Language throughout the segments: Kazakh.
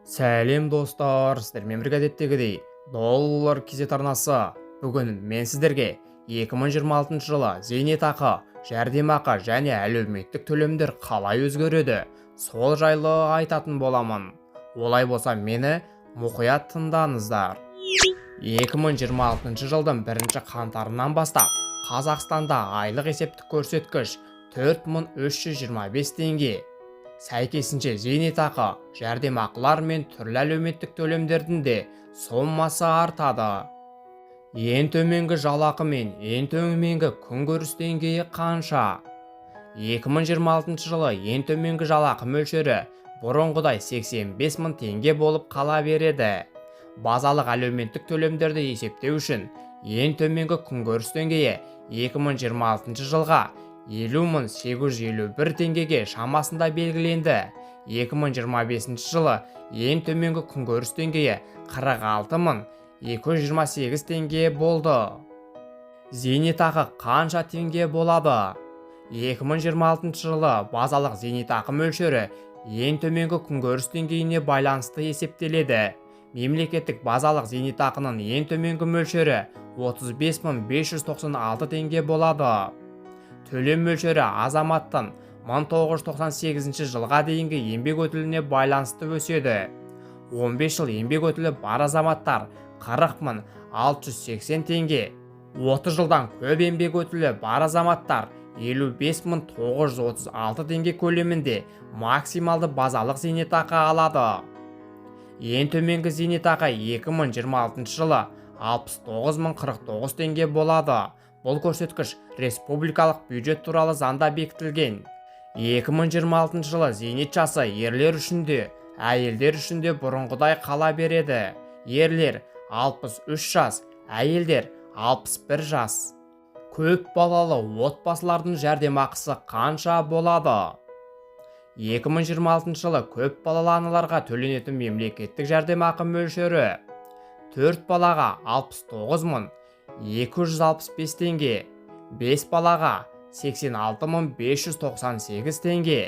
Сәлем, достар! Сіздермен бірге әдеттегідей Доллар KZ арнасы. Бүгін мен сіздерге 2026 жылы зейнетақы, жәрдемақы және әлеуметтік төлемдер қалай өзгереді, сол жайлы айтатын боламын. Олай болса, мені мұқият тыңдаңыздар. 2026 жылдың бірінші қаңтарынан бастап Қазақстанда айлық есептік көрсеткіш 4325 теңге. Сәйкесінше, зейнетақы, жәрдемақылар мен түрлі әлеуметтік төлемдердің де сомасы артады. Ең төменгі жалақы мен ең төменгі күнкөріс деңгейі қанша? 2026 жылы ең төменгі жалақы мөлшері бұрынғыдай 85 мың теңге болып қала береді. Базалық әлеуметтік төлемдерді есептеу үшін ең төменгі күнкөріс деңгейі 2026 жылға 50 851 теңгеге шамасында белгіленді. 2025 жылы ең төменгі күнкөріс деңгейі 46 228 теңге болды. Зейнетақы қанша теңге болады? 2026 жылы базалық зейнетақы мөлшері ең төменгі күнкөріс деңгейіне байланысты есептеледі. Мемлекеттік базалық зейнетақының ең төменгі мөлшері 35 596 теңге болады. Төлем мөлшері азаматтың 1998 жылға дейінгі еңбек өтіліне байланысты өседі. 15 жыл еңбек өтілі бар азаматтар 40 680 теңге, 30 жылдан көп еңбек өтілі бар азаматтар 55 936 теңге көлемінде максималды базалық зейнетақы алады. Ең төменгі зейнетақы 2026 жылы 69 049 теңге болады. Бұл көрсеткіш республикалық бюджет туралы заңда бекітілген. 2026 жылы зейнет жасы ерлер үшін де, әйелдер үшін де бұрынғыдай қала береді: ерлер 63 жас, әйелдер 61 жас. Көп балалы отбасылардың жәрдемақысы қанша болады? 2026 жылы көп балалы аналарға төленетін мемлекеттік жәрдемақы мөлшері: 4 балаға 69 мың 265 теңге, 5 балаға 86 мың 598 теңге,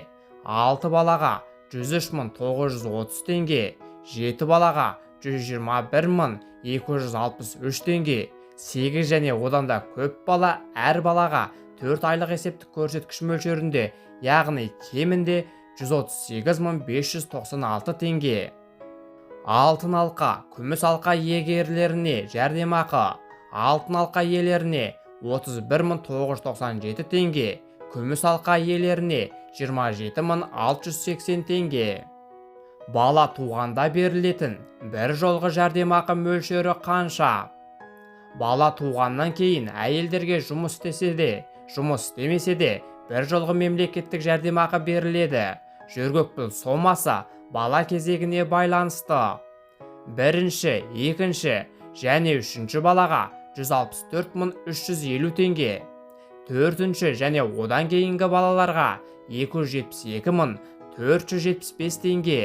6 балаға 103 мың 930 теңге, 7 балаға 121 мың 263 теңге. 8 және одан да көп бала әр балаға 4 айлық есептік көрсеткіш мөлшерінде, яғни кемінде 138 мың 596 теңге. Алтын алқа, күміс алқа иегерлеріне жәрдемақы: алтын алқа иелеріне 31 мың 997 теңге, күміс алқа иелеріне 27 мың 680 теңге. Бала туғанда берілетін бір жолғы жәрдемақы мөлшері қанша? Бала туғаннан кейін әйелдерге жұмыс істесе де, жұмыс істемесе де бір жолғы мемлекеттік жәрдемақы беріледі. Жөргекпұл сомасы бала кезегіне байланысты. Бірінші, екінші және үшінші балаға 164 мың 350 теңге, төртінші және одан кейінгі балаларға 272 мың 475 теңге.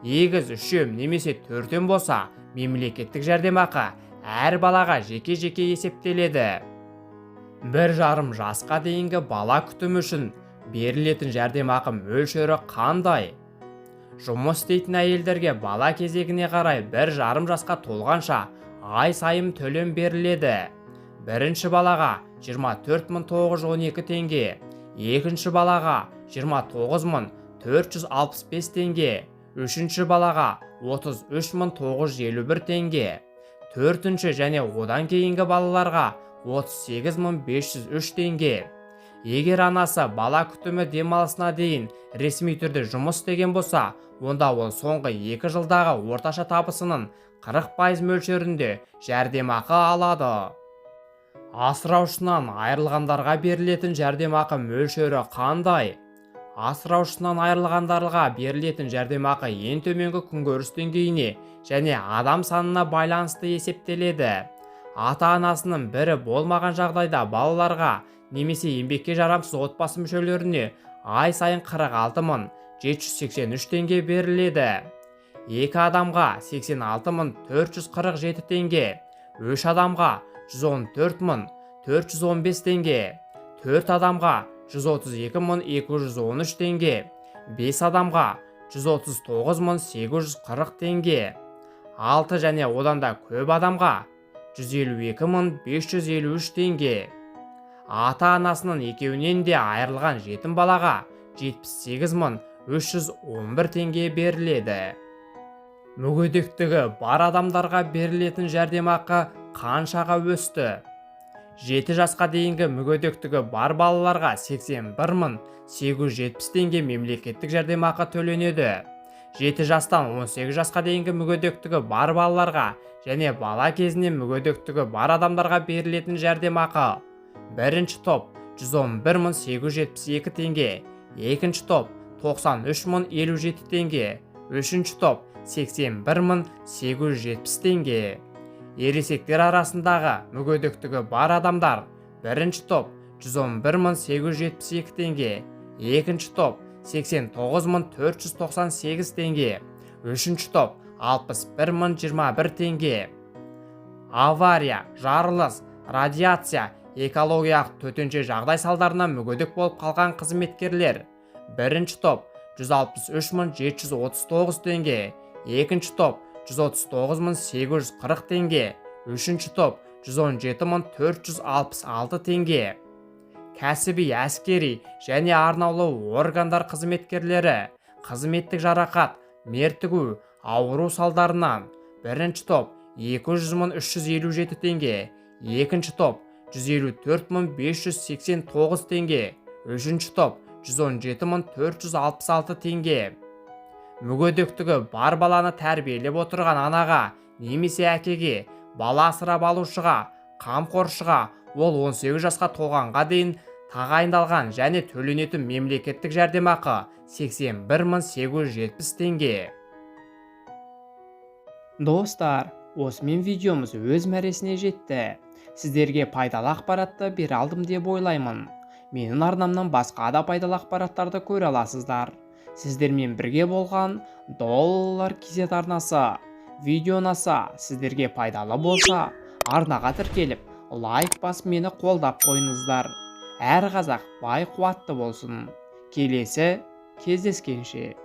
Егіз, үшем немесе төртем болса, мемлекеттік жәрдемақы әр балаға жеке-жеке есептеледі. 1,5 жасқа дейінгі бала күтімі үшін берілетін жәрдемақы мөлшері қандай? Жұмыс істейтін әйелдерге бала кезегіне қарай 1,5 жасқа толғанша ай сайын төлем беріледі. Бірінші балаға 24 912 теңге, екінші балаға 29 465 теңге, үшінші балаға 33 951 теңге, төртінші және одан кейінгі балаларға 38 503 теңге. Егер анасы бала күтімі демалысына дейін ресми түрде жұмыс істеген болса, онда ол соңғы 2 жылдағы орташа табысының 40% мөлшерінде жәрдемақы алады. Асыраушысынан айырылғандарға берілетін жәрдемақы мөлшері қандай? Асыраушысынан айырылғандарға берілетін жәрдемақы ең төменгі күнкөріс деңгейіне және адам санына байланысты есептеледі. Ата-анасының бірі болмаған жағдайда балаларға немесе еңбекке жарамсыз отбасы мүшелеріне ай сайын 46 мың 783 теңге беріледі. Екі адамға 86 мың 447 теңге, үш адамға 114 мың 415 теңге, төрт адамға 132 мың 213 теңге, бес адамға 139 840 теңге, 6 және одан да көп адамға 152 553 теңге, ата-анасының екеуінен де айырылған жетім балаға 78 311 теңге беріледі. Мүгедектігі бар адамдарға берілетін жәрдемақы қаншаға өсті? 7 жасқа дейінгі мүгедектігі бар балаларға 81 870 теңге мемлекеттік жәрдемақы төленеді. 7 жастан 18 жасқа дейінгі мүгедектігі бар балаларға және бала кезінен мүгедектігі бар адамдарға берілетін жәрдемақы: бірінші топ 111 872 теңге, екінші топ 93 057 теңге, үшінші топ 81 870 теңге. Ересектер арасындағы мүгедектігі бар адамдар: бірінші топ 111 872 теңге, екінші топ 89 498 теңге, үшінші топ 61 021 теңге. Авария, жарылыс, радиация, экологиялық төтенше жағдай салдарынан мүгедек болып қалған қызметкерлер: бірінші топ 163 739 теңге, екінші топ 139 840 теңге, үшінші топ 117 466 теңге. Кәсіби, әскери және арнаулы органдар қызметкерлері қызметтік жарақат, мертігу, ауру салдарынан: бірінші топ 200 357 теңге, екінші топ 154 589 теңге, үшінші топ 117 466 теңге. Мүгедектігі бар баланы тәрбиелеп отырған анаға немесе әкеге, бала асырап алушыға, қамқоршыға ол 18 жасқа толғанға дейін тағайындалған және төленетін мемлекеттік жәрдемақы 81 870 теңге. Достар, осымен видеомыз өз мәресіне жетті. Сіздерге пайдалы ақпаратты бере алдым деп ойлаймын. Менің арнамнан басқа да пайдалы ақпараттарды көре аласыздар. Сіздермен бірге болған Доллар KZ арнасы. Видео ұнаса, сіздерге пайдалы болса, арнаға тіркеліп, лайк басып, мені қолдап қойыңыздар. Әр қазақ бай, қуатты болсын. Келесі кездескенше!